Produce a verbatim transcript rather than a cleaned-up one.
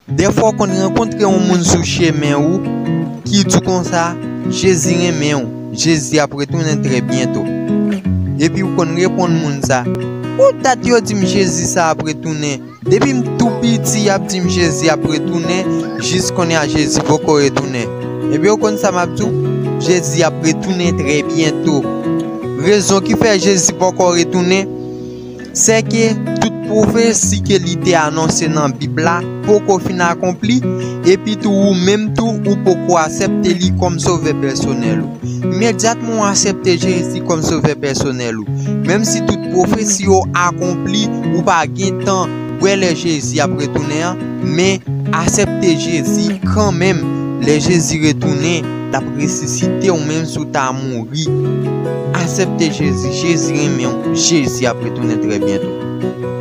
Dèfwa w konn rankontre yon moun sou chemen ou ki di w konsa, Jezi renmen w, Jezi ap retounen trè byento. Epi w konn reponn moun sa, ou dat yo di m Jezi sa ap retounen. Depi m tou piti, y ap di m Jezi ap retounen, jis kounye a Jezi poko retounen. Ebyen, w konn sa m ap di w? Jezi ap retounen trè byento. Rezon ki fè Jezi poko retounen, sèke tout pwofesi ke li te anonse nan Bib la poko fin akonpli, epi tou ou menm tou ou poko aksepte li kòm sovè pèsonèl ou. Imedyatman w aksepte Jezi kòm sovè pèsonèl ou, menm si tout pwofesi yo akonpli, ou pa gen tan wè lè Jezi ap retounen an, men aksepte Jezi kanmenm. Lè Jezi retounen, l ap resisite w menm si w ta mouri. Aksepte Jezi, Jezi renmen w, Jezi ap retounen trè byento.